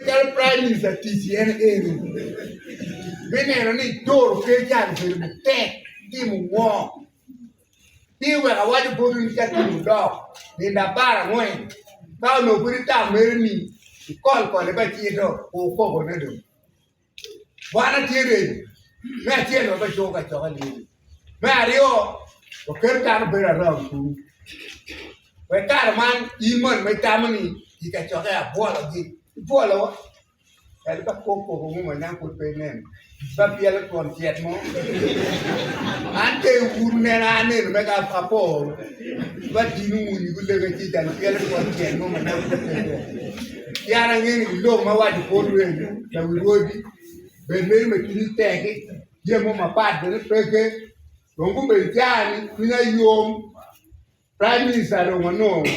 Calo Prime Minister tic en eni me neno ni doro ker can obedo matek timo ngo ci wek awaco botwu ni ka tim odok nino 14 ka onongo pud itam mere ni ikol kode ba cito wukoko ne dong. Wan atye redi me acel wabicuko kacokke liri, me aryo waketo dano bedo around kunu wek kare man in moni ma itamo ni i kacokke abwologi ibwolowa kadi ka kok koko mo ma niang pud pe ineno ka pyelo twon cet mo an pe wun nena aneno mega apor ba dino mwonyi gulege ci jang pyelo twon cet mo ma niang pud pe ineno. Pien angeyo ni lok ma awaco botwu eni, lawi rwodi, bed meri ma cwinyi tek-ki, jami mo mapat bene peke. Dong gubedo caa-ni, cwinya yom, Prime Minister dong wanongo.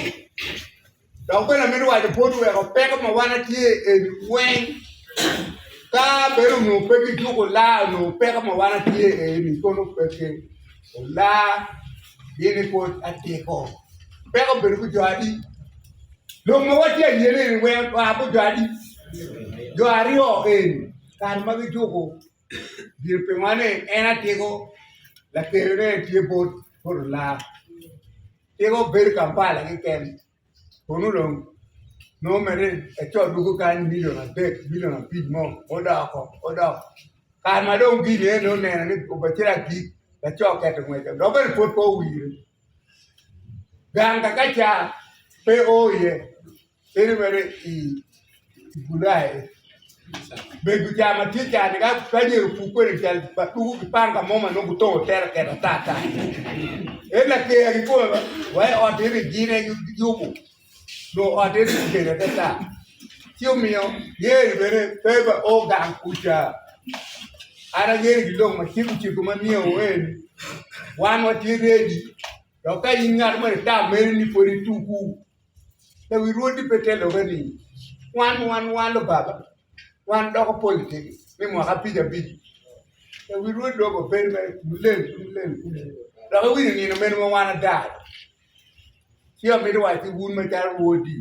Dok bene amito waco botwu weko peko ma wan atye eni weng, ka bene onongo pe gijuko laa onongo peko ma wan atye eni kono peke. Olaa gin ni pwod atiko. Peko obedo ki jo adi? Lok ma watye aye ni weng oa bot jo adi? Jo aryo eni kare ma gijuko gin pingo ni en atiko lakerone tye bot olaa. Tiko bedo Kampala keken kunu dong nongo mere laco dwogo kany milion adek milion abic mo odoko odok kare ma dong gini eni oneno ni obacalo agik laco oketo ngwece dok bene pwod pe owire gang kaka ca pe o iye bedo mere i Bulaya mego ca ma tye ca-ni ka myero opuk kwede cal dwogo ki panga mo ma nongo gutongo tere oketo ata ata en laker kikome wa i ot eni gin aye giyubo nongo ot eni gubedo atata ci omiyo yeri bene pe ba o gang kuca an angeyo ki lok macego cego ma myero eni wan watye redi dok ka in ngat mo itam meri ni pwod ituku Lawi rwodi pe te lokke ni wan wan wan lubaba wan doko politik me mwaka abic abic lawi rwodi dong obedo mere leng leng dok iwinyo nino meno ma wan ada ci amito waci wun macalo rwodi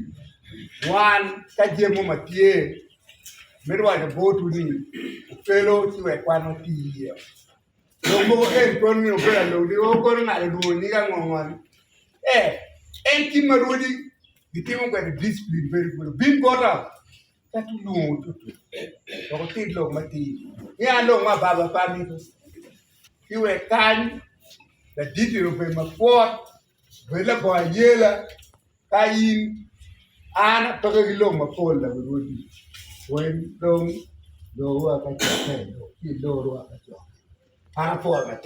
wan ka jami mo ma tye mito waco botwu ni okelo ci wek wan wati iye. Lok mogo en kono ni obedo alok ni o kono ngado lwongo nyige ango ngo ni ee en kit ma rwodi gitimo kwede discipline bedo kwede bin bota ka ci olwongo tutut dok otit lok matir ni an lok me ababa pe amito ci wek kany ladit-ti obed mapwot obed labongo ayela Ka in, an apeke ki lok mapol lawirwodi, weng dong lorwa kacokke, ci ilorwa kacokke. An apwoyo matek.